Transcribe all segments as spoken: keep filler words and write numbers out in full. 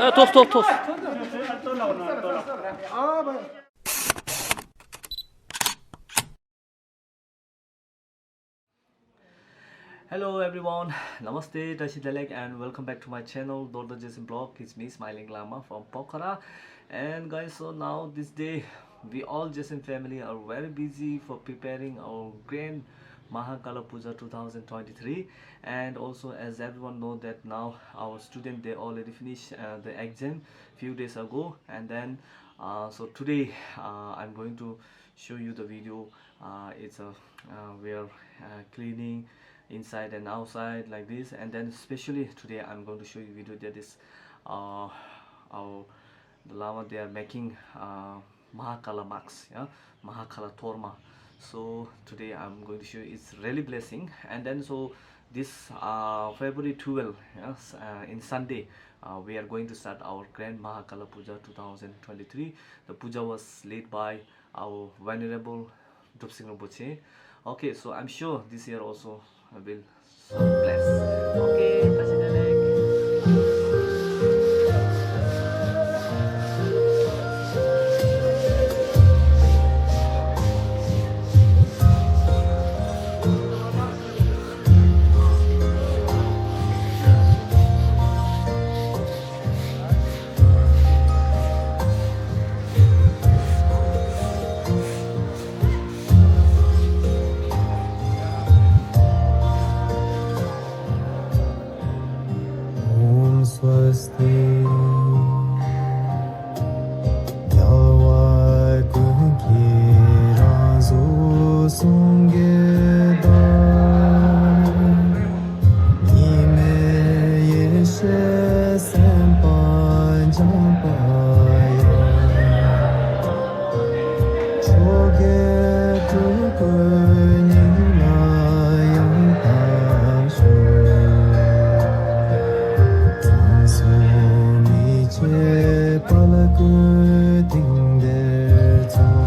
ཨ། ཐོས་ཐོས་ཐོས། Hello everyone, Namaste, Tashi Delek, and welcome back to my channel, Dorda Jason Blog. It's me, Smiling Lama from Pokhara. And guys, so now this day, we all Jason family are very busy for preparing our grand Mahakala Puja two thousand twenty-three. And also, as everyone know that now our student, they already finished uh, the exam few days ago. And then, uh, so today, uh, I'm going to show you the video. Uh, it's a uh, we are uh, cleaning inside and outside like this, and then especially today I'm going to show you video that is uh, our the Lama, they are making uh, Mahakala masks, yeah, Mahakala torma. So today I'm going to show you, it's really blessing. And then so this uh, February twelve, yes, uh, in Sunday, uh, we are going to start our grand Mahakala Puja two thousand twenty-three. The puja was led by our venerable Drupsing Rinpoche. Okay, so I'm sure this year also will so bless. Okay, Tashi Delek. ཨོཾ་སྭ་སྟི། རྒྱལ་བ་ཀུན་གྱི་རང་གཟུགས་ཟུང་གི་བདག། གཉིས་མེད་ཡེ་ཤེས་སེམས་དཔའ་འཇམ་དཔལ་དབྱངས། ཕྱོགས་བརྒྱད་སྤྲུལ་སྐུ་ཉིད་ལ་ཡང་དག་ཞུགས། གཙང་གསུམ་མི་མཇེད་དཔལ་སྐུའི་སྟེང་དེར་འཛོམས།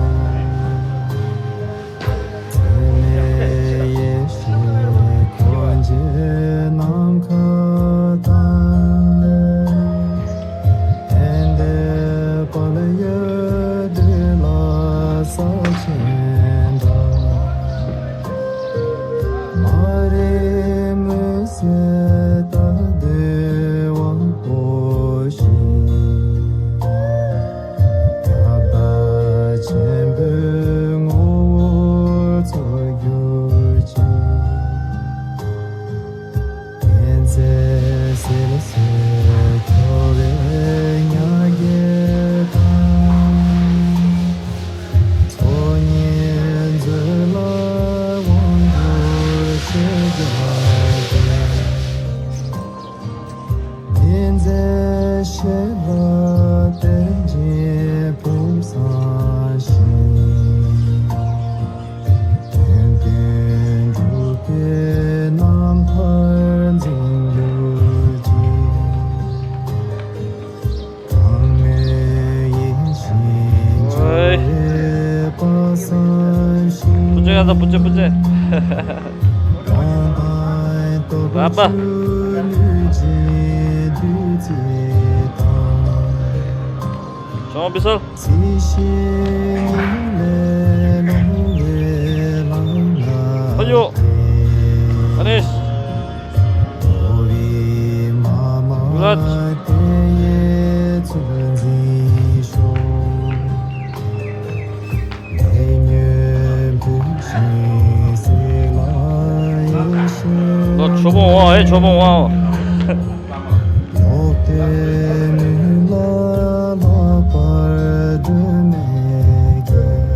འཛད་མེད་ཡེ་ཤེས་འཁོར་འདས་ནམ་མཁའ་དང་། ལྡན་འདས་དཔལ་ཡུལ་འདི་ལ་ས་ཆེན་དང་། མ་རིག་མུན་སེལ་ལྟ་འདུལ་དབང་པོ་བཞི། ཁྱབ་བདག་ཆེན་པོའི་ངོ་བོར་ཚོགས་གྱུར་ཅིག། མཁྱེན་བརྩེ་བསིལ་ཟེར་འཁྱོར་བའི་ཉག་གེ་དང་། ཚོགས་གཉིས་མཛོད་ལ་དབང་བསྒྱུར་ཞེས་བྱ་སྟེ། འདི་མཛད་ཞལ་ལ་བརྟན་ཅིང་ཕུགས་བསམ་བཞེས། དོན་ཀུན་འགྲུབ་པའི་རྣམ་ཐར་འཛིན་གྱུར་ཅིག། གྲངས་མེད་ཡེ་ཤེས་འབྱུང་བའི་དཔག་བསམ་ཤིང་། པུ་ཅེ་ག་ད་པུ་ཅེ་པུ་ཅེ། རང་དང་རྟོགས་པའི་ཆོས་ནུས་ཀྱིས་བདུད་རྩི་དང་། ཅོང་བི་སལ། རྩི་ཤིང་ཉིད་ལས་ལོངས་པའི་ལམ་ལ་ཨ་ཡོ། ཨ་ནེ། འགྲོ་བའི་མ་མ་ཡུ་ར་ཏི། དེ་ཡི་ཚུལ་འཛིན་ཤོག། ལས་ཉོན་བུད་ཤིང་སྲེག་ལ་ཡེ་ཤེས། ལོ་ཆོ་བོ་ཝང་ཨེ་ཆོ་བོ་ཝང་། ལོག་སྟེ་མི་ལ་ལྷག་པར་སྒྲོན་མེ་བརྒྱན།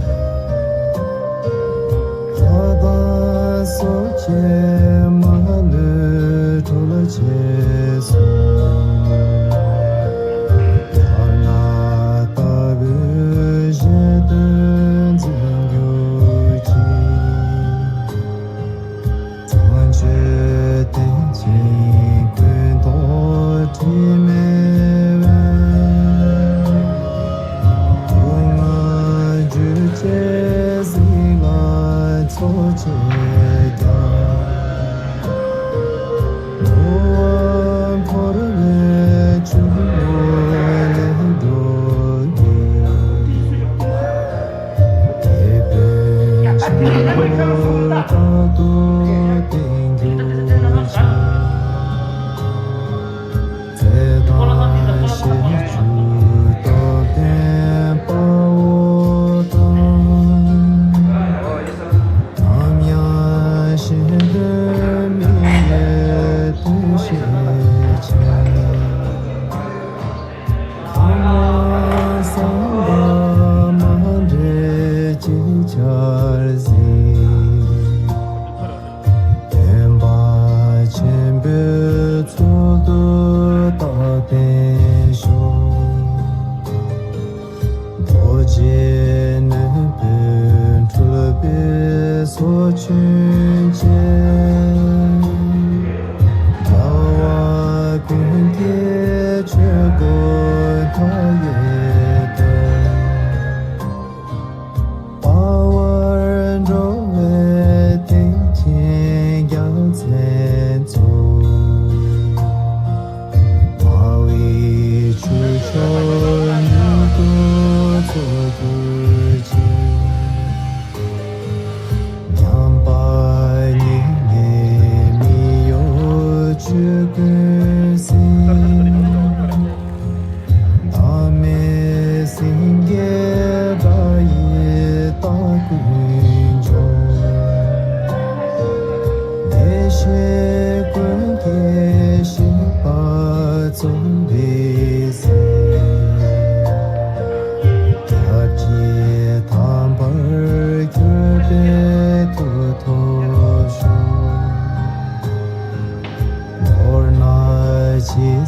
ལྷ་དང་སྲོག་བཅས་མ་ལུས་སྒྲོལ་བྱེད་གསུམ། དར་སྣ་ལྟ་བུའི་བཞེད་དོན་འཛིན་གྱུར་ཅིག། བྱང་ཆུབ་རྟེན་ཅིང་ཀུན་རྟོག་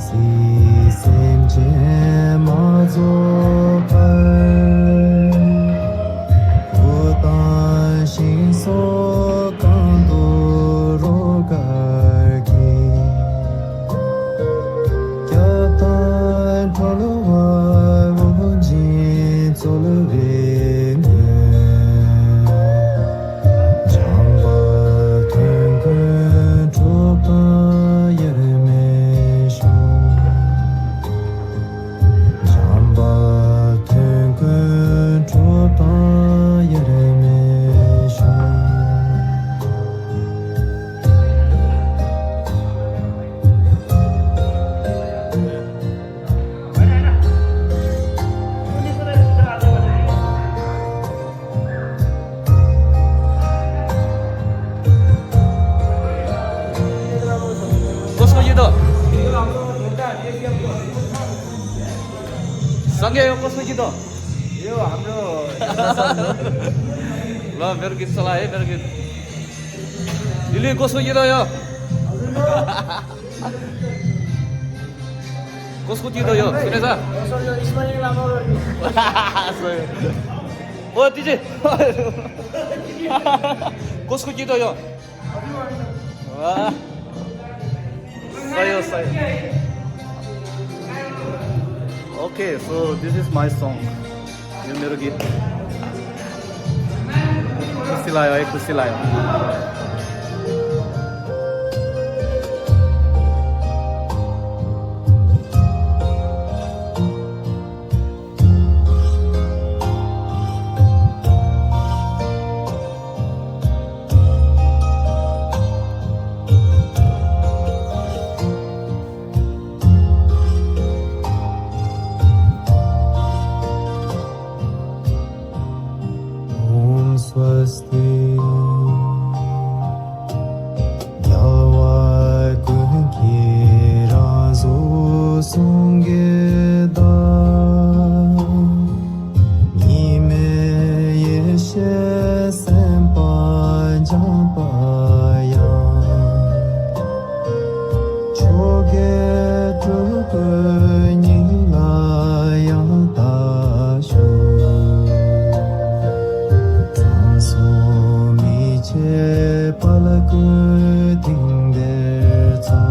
སྲིད་སེམས་ཅན་མ་རྫོགས་པར། བུ་དང་ཤིང་སོགས་གང་དུ་རོ་དཀར་གྱི། སྐྱབས་དང་གྲོལ་བ་དབུགས་འབྱིན་རྩོལ་བའི་ངོས། བྱམས་པ་དོན་ཀུན་གྲུབ་པ་དབྱེར་མེད་ཤོག་བྱམས་པ་དོན་ཀུན་གྲུབ་པ་དབྱེར་མེད་ཤོག Costco ཡིན་དོ། སངས་རྒྱས་ཡོད། Costco ཡིན་དོ། ཡོད། ཨ་མྱོས། ལ་བེར་གི་ས་ལ་ཨེ་བེར་གི། ལི་ལི་Costco ཡིན་དོ་ཡོད། Costco ཡིན་དོ་ཡོད། སུ་ནས་ས། ཨོ་དེ་ཅི། Costco ཡིན་དོ་ཡོད། ཨ། ས་ཡོད་ས་ཡོད། Okay, so this is my song. यो मेरो गीत। खुसी लाग्यो है, खुसी लाग्यो। ॐ स्वस्ति। རྒྱལ་བ་ཀུན་གྱི་རང་གཟུགས་ཟུང་གི་བདག་གཉིས་མེད་ཡེ་ཤེས་སེམས་དཔའ་འཇམ་དཔལ་དབྱངས། ཕྱོགས་བརྒྱད་སྤྲུལ་སྐུའི་སྙིང་ལ་ཡང་དག་ཞུགས། གཙང་གསུམ་མི་ཕྱེད་དཔལ་སྐུའི་དེང་འདིར་འཚོ།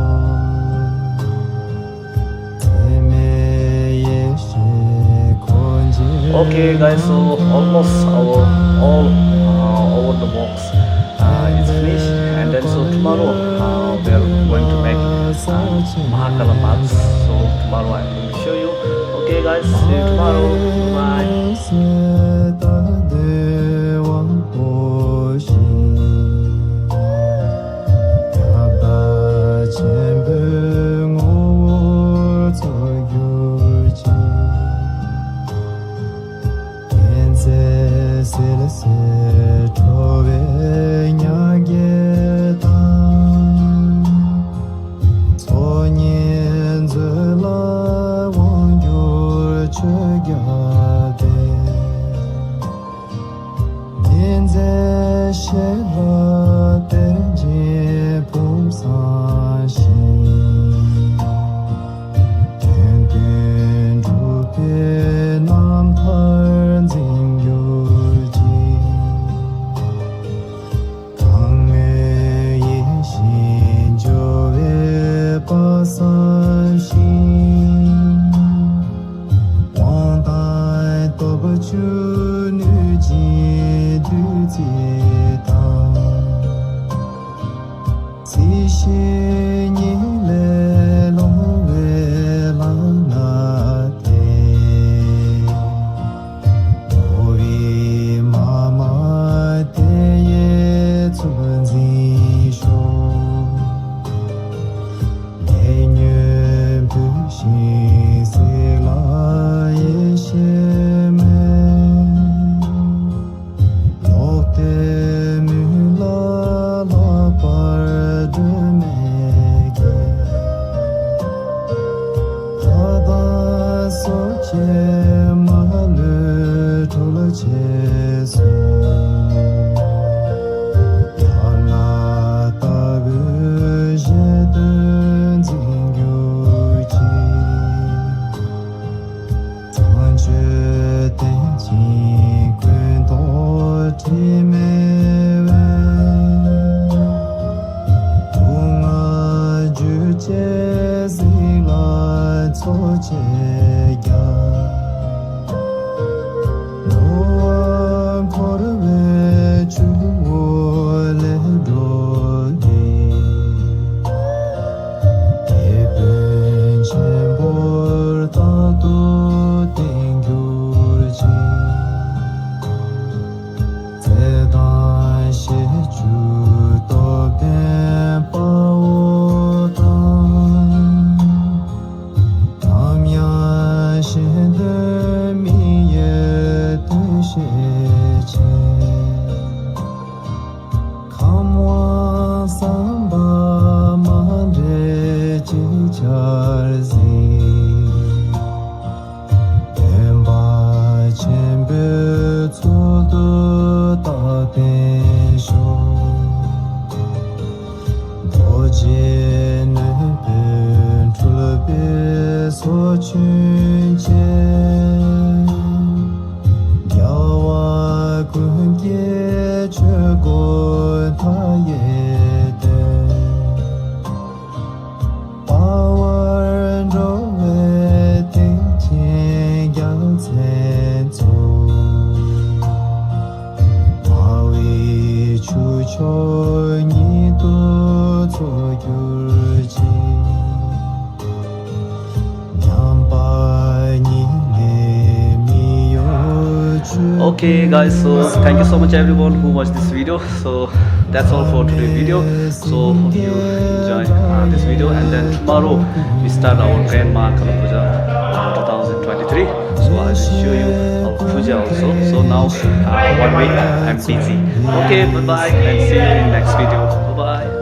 Okay, guys, so almost our all uh, over the box uh, is finished, and then so tomorrow uh, we are going to make uh, Mahakala Mass. So tomorrow I'm going to show you. Okay, guys, see you tomorrow. Bye bye. ཆེན་པོའི་ངོ་བོར་འཚོ་གྱུར་ཅིག་མཁྱེན་བརྩེ་བསིལ་ཟེར་ཁྲོ་བོའི་ཉག་གེ་དང་། ཚོགས་གཉིས་མཛོད་ལ་དབང་བསྒྱུར་ཆོས་རྒྱལ་བསྟན། མི་མཛད་ཤེས་རབ་གཏེར་ཆེན་ཕུན་སུམ་ཚོགས་ཤིང་། དོན་ཀུན་འགྲུབ་པའི་རྣམ་ཐར་འཛིན་གྱུར་ཅིག་གང་མོས་ཡིད་བཞིན་འཇོ་བའི་དཔག་བསམ་ཤིང་། དབང་དང་སྟོབས་བཅུ་ནུས་ཀྱི་བདུད་རྩི་དང་། སྲིད་ཞི་གཉིས་ལས་སློང་བའི་ལམ་སྣ་སྟེ། འགྲོ་བའི་མ་མ་དེ་ཡི་ཚུལ་འཛིན་ཤོག་ལས་ཉོན་སྤངས་ཤིང་སྲིད་ལ་ཡིད་ཆེས་མེད། ལོག་ལྟའི་མུན་ལ་བརླག་པར་སྒྲོན་མེ་བརྒྱན། གཟིགས་ལ་འཚོ་བྱེད་རྒྱལ། ནོར་འཁོར་བའི་ཆུ་བོ་ལས་སྒྲོལ་ཏེ། དེད་དཔོན་ཆེན་པོར་རྟག་ཏུ་བརྟན་གྱུར་ཅིག། ཚེ་དང་ཤིས་བརྗོད་སྟོབས་ལྡན་དཔའ་བོ་དང་། ནམ་ཡང་གཞན་དོན་མི་གཡོ་དོན་ཤེས་ཆེ། ཁམས་དབང་བསམ་པ་མ་འདྲེས་ཅིག་ཆར་གཟིགས། སྟོན་པ་ཆེན་པོའི་ཚུལ་དུ་རྟག་བརྟན་ཤོག། རྡོ་རྗེ་སྣོད་དཔོན་སྤྲུལ་པའི་སོར་ཆུན་བཅས། རྒྱལ་བ་ཀུན་གྱི་ཆོས་སྒོ་མཐའ་ཡས་སྟོན། དཔའ་བར་འགྲོ་བའི་ཐེག་ཆེན་རྒྱལ་མཚན་ཚོགས། དམའ་བའི་ཆོས་ཕྱོགས་ཉིད་དུ་འཚོ་གྱུར་ཅིག། ཉམས་པ་ཉིད་ནས་མི་གཡོ་ཆོས། Okay, guys, so thank you so much everyone who watched this video. So that's all for today's video. So hope you enjoy uh, this video, and then tomorrow we start our Grand Maha Kala Puja uh, twenty twenty-three. So I will show you our puja also. So now uh, one week I'm busy. Okay, bye bye and see you in next video. Bye bye.